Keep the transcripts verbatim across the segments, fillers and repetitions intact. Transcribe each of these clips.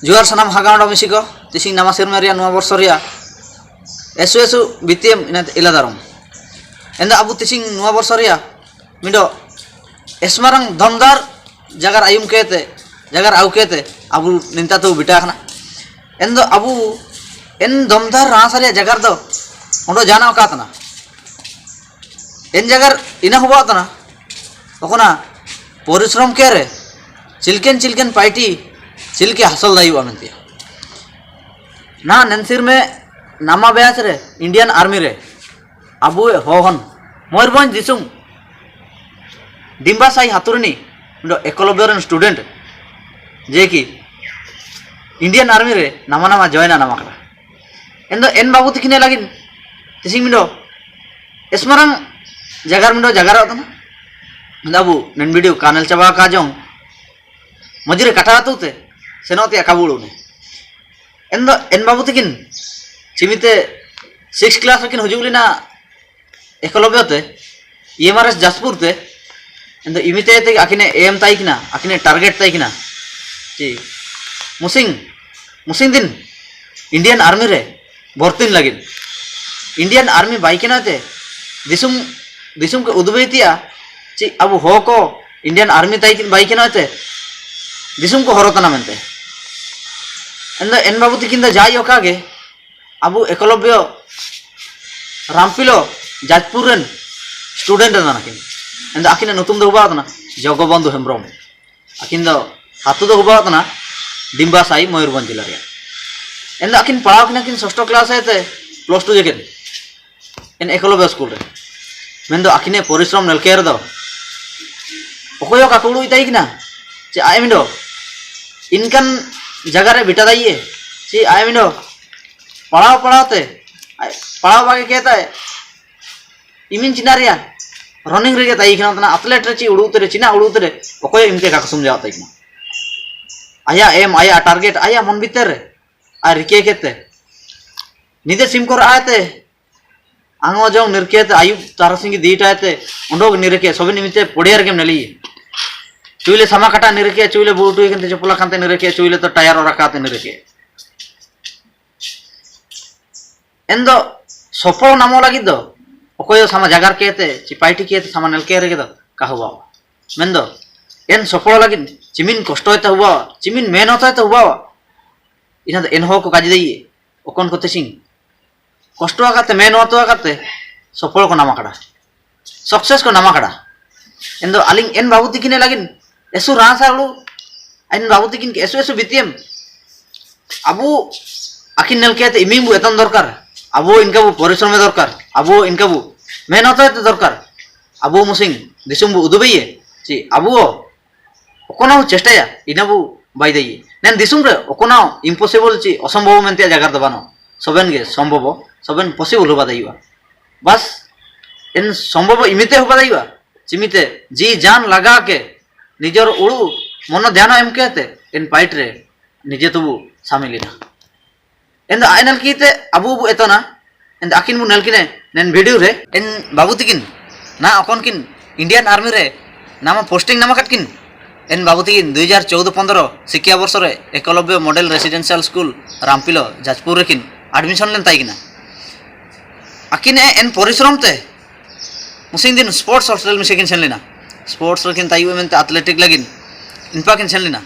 ᱡᱚᱦᱟᱨ ᱥᱟᱱᱟᱢ ᱦᱟᱜᱟᱣᱟᱱ ᱢᱤᱥᱤ ᱠᱚ, ᱛᱤᱥᱤᱝ ᱱᱟᱣᱟ ᱥᱮᱨᱢᱟ ᱨᱮᱭᱟᱜ ᱱᱚᱣᱟ ᱵᱚᱨᱥᱚ ᱨᱮᱭᱟᱜ ᱮᱥᱩ ᱮᱥᱩ ᱵᱤᱛᱤᱭᱮᱢ ᱤᱱᱟᱹ ᱤᱞᱟ ᱫᱟᱨᱚᱢ᱾ ᱮᱱᱫᱚ ᱟᱵᱚ ᱛᱤᱥᱤᱝ ᱱᱚᱣᱟ ᱵᱚᱨᱥᱚ ᱨᱮᱭᱟᱜ ᱢᱤᱫᱚ ᱮᱥᱢᱟᱨᱟᱝ ᱫᱚᱢᱫᱟᱨ ᱡᱟᱜᱟᱨ ᱟᱭᱩᱢ ᱠᱮᱛᱮ, ᱡᱟᱜᱟᱨ ᱟᱣ ᱠᱮᱛᱮ, ᱟᱵᱚ ᱱᱤᱱᱛᱟ ᱛᱮ ᱵᱤᱴᱟ ᱠᱟᱱᱟ᱾ ᱮᱱᱫᱚ ᱟᱵᱚ ᱮᱱ ᱫᱚᱢᱫᱟᱨ ᱨᱟᱥᱟ ᱨᱮᱭᱟᱜ ᱡᱟᱜᱟᱨ ᱫᱚ ᱚᱸᱰᱮ ᱡᱟᱱᱟ ᱚᱠᱟ ᱛᱟᱱᱟ᱾ ᱮᱱ ᱡᱟᱜᱟᱨ ᱤᱱᱟᱹ ᱦᱚᱵᱚᱜ ᱛᱟᱱᱟ, ᱚᱠᱚᱱᱟ ᱯᱚᱨᱤᱥᱨᱚᱢ ᱠᱮ ᱨᱮ, ᱪᱤᱞᱠᱮᱱ ᱪᱤᱞᱠᱮᱱ ᱯᱟᱭᱴᱤ, ᱪᱤᱞᱠᱮ ᱦᱟᱥᱚᱞ ᱫᱟᱭᱩᱜᱼᱟ ᱢᱮᱱᱛᱮ᱾ ᱱᱟ ᱱᱮᱱᱥᱤᱨ ᱢᱮ ᱱᱟᱢᱟ ᱵᱮᱥ ᱨᱮ, Indian Army ᱨᱮ, ᱟᱵᱚ ᱦᱚᱦᱚᱱ, ᱢᱚᱭᱩᱨᱵᱷᱚᱸᱡᱽ ᱫᱤᱥᱚᱢ, ᱰᱤᱢᱵᱟ ᱥᱟᱭ ᱦᱟᱛᱩᱨᱤᱱᱤ, ᱩᱱᱤ ᱫᱚ ᱮᱠᱞᱚᱵᱽᱭᱚ ᱨᱮᱱ student, ᱡᱮ ᱠᱤ Indian Army ᱨᱮ ᱱᱟᱢᱟ ᱱᱟᱢᱟ join ᱟ ᱱᱟᱢᱟ ᱠᱟᱱᱟ᱾ ᱮᱱᱫᱚ ᱮᱱ ᱵᱟᱵᱩ ᱛᱤᱠᱤᱱᱮ ᱞᱟᱹᱜᱤᱫ ᱛᱤᱥᱤᱝ ᱢᱤᱫᱚ ᱮᱥᱢᱟᱨᱟᱝ ᱡᱟᱜᱟᱨ ᱢᱤᱫᱚ ᱡᱟᱜᱟᱨᱚᱜ ᱛᱟᱢᱟ᱾ ᱮᱱᱫᱚ ᱟᱵᱩ ᱱᱮᱱ video ᱠᱟᱱᱮᱞ ᱪᱟᱵᱟ ᱠᱟ ᱡᱚᱝ ᱢᱚᱡᱽᱨᱮ ᱠᱟᱴᱟ ᱟᱛᱩ ᱛᱮ ᱥᱮᱱᱚᱜ ᱛᱮ ᱟᱠᱟᱵᱩᱲᱩ ᱱᱮ᱾ ᱮᱱᱫᱚ ᱮᱱ ᱵᱟᱵᱩ ᱛᱤᱠᱤᱱ ᱪᱤᱢᱤᱛᱮ six class ᱨᱮᱠᱤᱱ ᱦᱤᱡᱩᱜ ᱞᱮᱱᱟ ᱮᱠᱞᱚᱵᱽᱭᱚ ᱛᱮ, EMRS ᱡᱟᱡᱽᱯᱩᱨ ᱛᱮ, ᱮᱱᱫᱚ ᱤᱢᱤᱛᱮ ᱛᱮ ᱟᱹᱠᱤᱱᱮ ᱮᱢ ᱛᱟᱭ ᱠᱤᱱᱟ, ᱟᱹᱠᱤᱱᱮ target ᱛᱟᱭ ᱠᱤᱱᱟ᱾ ᱪᱮ, ᱢᱩᱥᱤᱝ, ᱢᱩᱥᱤᱝ ᱫᱤᱱ Indian Army ᱨᱮ ᱵᱷᱚᱨᱛᱤᱱ ᱞᱟᱹᱜᱤᱫ᱾ Indian Army ᱵᱟᱭ ᱠᱟᱱᱟ ᱛᱮ, ᱫᱤᱥᱚᱢ, ᱫᱤᱥᱚᱢ ᱠᱚ ᱩᱫᱩᱜ ᱤᱫᱤᱭᱟ, ᱪᱮ ᱟᱵᱚ ᱦᱚᱲ ᱠᱚ Indian Army ᱛᱟᱭ ᱠᱤᱱ ᱵᱟᱭ ᱠᱟᱱᱟ ᱛᱮ, ᱫᱤᱥᱚᱢ ᱠᱚ ᱦᱚᱨᱚ ᱛᱟᱱᱟ ᱢᱮᱱᱛᱮ᱾ ᱮᱱᱫᱚ ᱮᱱ ᱵᱟᱵᱩ ᱛᱤᱠᱤᱱ ᱫᱚ ᱡᱟᱭ ᱚᱠᱟ ᱜᱮ, ᱟᱵᱚ ᱮᱠᱞᱚᱵᱽᱭᱚ ᱨᱟᱢᱯᱤᱞᱚ ᱡᱟᱡᱽᱯᱩᱨ ᱨᱮᱱ student ᱠᱟᱱᱟ ᱠᱤᱱ᱾ ᱮᱱᱫᱚ ᱟᱹᱠᱤᱱᱟᱜ ᱧᱩᱛᱩᱢ ᱫᱚ ᱦᱩᱵᱟ ᱠᱟᱱᱟ ᱡᱚᱜᱚᱵᱚᱱᱫᱷᱩ ᱦᱮᱢᱵᱨᱚᱢ᱾ ᱟᱹᱠᱤᱱ ᱫᱚ ᱟᱹᱛᱩ ᱫᱚ ᱦᱩᱵᱟ ᱠᱟᱱᱟ ᱰᱤᱢᱵᱟ ᱥᱟᱭ, ᱢᱚᱭᱩᱨᱵᱷᱚᱸᱡᱽ ᱡᱮᱞᱟ ᱨᱮᱭᱟᱜ᱾ ᱮᱱᱫᱚ ᱟᱹᱠᱤᱱ ᱯᱟᱲᱦᱟᱣ ᱠᱤᱱᱟ ᱠᱤᱱ ᱥᱚᱥᱴᱚ class ᱛᱮ plus two ᱡᱮᱠᱮᱱ᱾ ᱮᱱ ᱮᱠᱞᱚᱵᱽᱭᱚ ᱥᱠᱩᱞ ᱨᱮ᱾ ᱢᱮᱱᱫᱚ ᱟᱹᱠᱤᱱᱮ ᱯᱚᱨᱤᱥᱨᱚᱢ ᱱᱮᱞᱠᱮ ᱨᱮᱫᱚ ᱚᱠᱚᱭ ᱦᱚᱸ ᱠᱟᱠᱩᱲᱩ ᱤᱛᱟᱭ ᱠᱟᱱᱟ᱾ ᱪᱮ ᱟᱡ ᱢᱤᱫᱚ ᱤᱱᱠᱟᱱ ᱡᱟᱜᱟ ᱨᱮ ᱵᱤᱴᱟ ᱫᱟᱭᱮ᱾ ᱪᱮ ᱟᱡ ᱢᱤᱫᱚ ᱯᱟᱲᱦᱟᱣ ᱯᱟᱲᱦᱟᱣ ᱛᱮ, ᱟᱡ ᱯᱟᱲᱦᱟᱣ ᱵᱟᱜᱮ ᱠᱮᱛᱟᱭ, ᱤᱢᱤᱱ ᱪᱤᱱᱟ ᱨᱮᱭᱟ running ᱨᱮᱜᱮ ᱛᱟᱭ ᱠᱟᱱᱟ ᱛᱟᱱᱟ, athlete ᱨᱮ ᱪᱮ ᱩᱲᱩ ᱩᱛᱟᱹᱨ ᱨᱮ, ᱪᱤᱱᱟ ᱩᱲᱩ ᱩᱛᱟᱹᱨ ᱨᱮ, ᱚᱠᱚᱭ ᱦᱚᱸ ᱤᱢᱛᱮ ᱠᱟᱠᱚ ᱥᱚᱢᱡᱷᱟᱣ ᱛᱟᱭ ᱠᱟᱱᱟ᱾ ᱟᱭᱟᱜ ᱮᱢ, ᱟᱭᱟᱜ target, ᱟᱭᱟᱜ ᱢᱚᱱ ᱵᱷᱤᱛᱤᱨ ᱨᱮ, ᱟᱨ ᱨᱤᱠᱟᱹ ᱠᱮᱛᱮ, ᱱᱤᱫᱮ ᱥᱤᱢ ᱠᱚ ᱨᱟᱜ ᱟᱭ ᱛᱮ, ᱟᱝᱚ ᱡᱚᱝ ᱱᱤᱨᱠᱮ ᱛᱮ, ᱟᱭᱩᱵ ᱛᱟᱨᱟᱥᱤᱧ ᱜᱮ ᱫᱤᱴ ᱟᱭ ᱛᱮ, ᱚᱸᱰᱚᱠ ᱱᱤᱨᱠᱮ, ᱥᱚᱵᱮᱱ ᱤᱢᱤᱛᱮ ᱯᱚᱲᱤᱭᱟ ᱨᱮᱜᱮᱢ ᱱᱮᱞᱤ᱾ Chuile sama kata nireke, chuile boot iye kente, choppola kante nireke, chuile to tyre ora kate nireke. Endo sopolo namo lagi do, okoyo sama jagar kete, chi paiti kete, sama nelke rege do, kahubawa. Mendo, en sopolo lagi, chimin kosto ete hubawa, chimin mehnot ete hubawa. Ina do en hoko kaji daiye, okon kote sing. Kosto akate, mehnot akate, sopolo ko nama kada. Success ko nama kada. Endo alin en babu tikine lagin. Esu rasa lu. En babu tikin ke esu esu bitiem. Abu akin nelkete imin bu etan dorkar. Abu inka bu porisrome dorkar. Abu inka bu mehnot ete dorkar. Abu musing disum bu udubeye. Si abu o Okonau chestaya, inabu baidai. Nen disum re, okonau impossible chi osombobo mentia jagar do bano. Soben ge sombobo, soben possible huba daiwa. Bas, en sombobo imite huba daiwa. Chimite, ji jan laga ke, nijor uru, mono diano emkete, en paitre, nije tubu samilina. Enda ainal kite abu bu etona, enda akin bu nelkine, nen video re, en babu tikin, na okon kin, Indian Army re, nama posting nama katkin, en babu tikin, dui hajar choudo pondro, sikia borso re, Ekolobyo Model Residential School, Rampilo, Jajpur re kin, admission len taikina. Akin e, en porisrom te, Musing din sports hostel misi kin senlina. Sports re kin taiwe mente athletic lagin. Inpa kin senlina.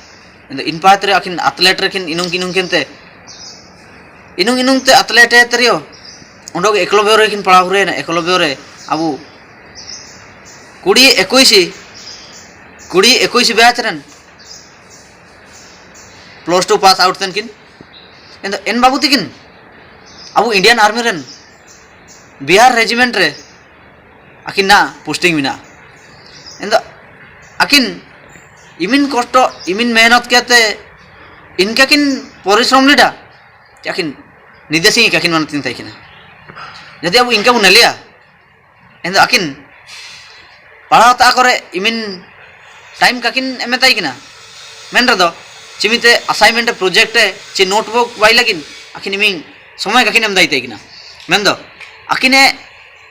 Ende inpa tere akin athlete re kin inung inung kente. Inung inung te athlete terio. Ondo ke Ekolobyo re kin para hure na Ekolobyo re abu. Kuri ekuisi. Kuri ekuisi batch ren. Plus two pass out ten kin. Ende en babu tikin. Abu Indian Army ren. Bihar regiment re. Akin na posting mina. Endo akin imin kosto, imin mehnot kete, inka kin porisrom lida. Akin nidesi inka kin mana tinta ikina. Jadi abu inka bu nelia. Endo akin para ta kore imin time kakin emeta ikina. Menre do, chimite assignment project e, chi notebook bailagin, akin imin somoy kakin em daite ikina. Mendo, akine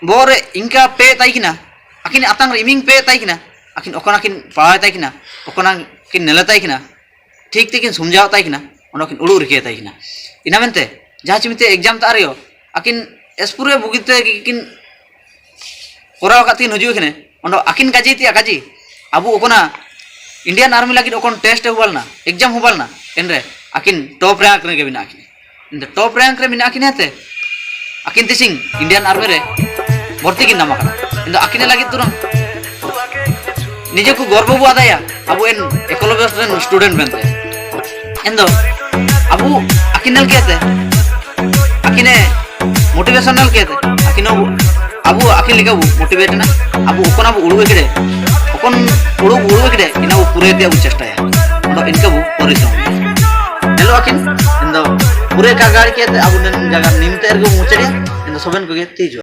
bore inka pe taikina. Akin atang re iming pe taikina. akin okona kin pahawai taikina, okona kin nela taikina, thik te kin sumjhau taikina, ondo kin ulu rike taikina. Ina mente, jaha chimite exam ta ario, akin espure bugite kin koraw kati nuju kene, ondo akin kaji tia kaji, abu okona Indian Army lagi okon test hubalna, exam hubalna, enre, akin top rank re ke bina akin. Endo top rank re mina akin ete, akin tising Indian Army re borti kin nama kana. Endo akin lagi turang nijeku gorbo bu adaya, abu en Eklavya student bente. Endo abu akin nel kete, akin e motivation nel kete, akin abu, abu akin lika bu motivate na, abu okon abu ulu ekide, okon ulu ulu ekide, ina bu pure te abu chesta ya. Endo inka bu porisrom. Hello akin, endo pure ka gari kete abu nen jaga nimte ergo mucharia, endo soben ko ge tiju.